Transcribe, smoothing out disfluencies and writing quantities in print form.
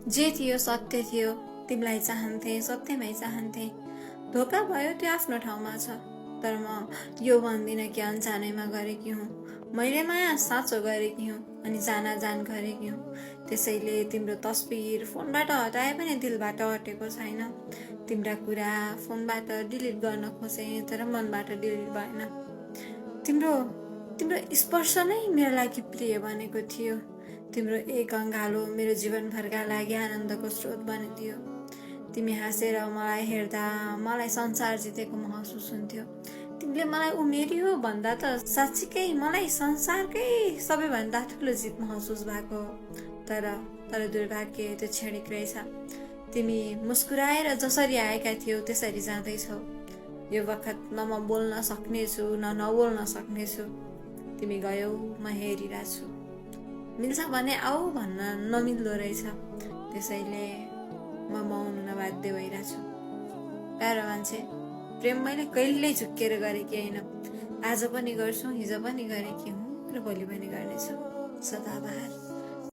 जे थियो सत्य थियो, तिमीलाई चाहन्थे, सत्यमै चाहन्थे। धोका भयो त्यो आफ्नो ठाउँमा छ, तर म यो भन्दिनँ कि अनजानैमा गरेकी हुँ। मैले माया साँचो गरेकी हुँ अनि जान गरेकी हुँ। त्यसैले तिम्रो तस्बिर फोनबाट हटाए पनि दिलबाट हटेको छैन। तिम्रा कुरा फोनबाट डिलिट गर्न खोजेँ तर मनबाट डिलिट भएन। तिम्रो तिम्रो स्पर्श नै मेरो लागि प्रिय बनेको थियो। तिम्रो एक अँगालो मेरो जीवनभरका लागि आनन्दको स्रोत बनिदियो। तिमी हाँसेर मलाई हेर्दा मलाई संसार जितेको महसुस हुन्थ्यो। तिमीले मलाई उमेरियो भन्दा त साँच्चीकै मलाई संसारकै सबैभन्दा ठुलो जित महसुस भएको। तर दुर्भाग्य त्यो क्षणिक रहेछ। तिमी मुस्कुराएर जसरी आएका थियौ त्यसरी जाँदैछौ। यो बखत न म बोल्न सक्नेछु न नबोल्न सक्नेछु। तिमी गयौ, म हेरिरहेछु। मिल्छ भने आऊ भन्न नमिल्दो रहेछ। त्यसैले म मौन हुन बाध्य भइरहेछु। प्यारो मान्छे, प्रेम मैले कहिल्यै झुक्केर गरेकी होइन। आज पनि गर्छु, हिजो पनि गरेकी हुँ र भोलि पनि गर्नेछु। सदाबहार।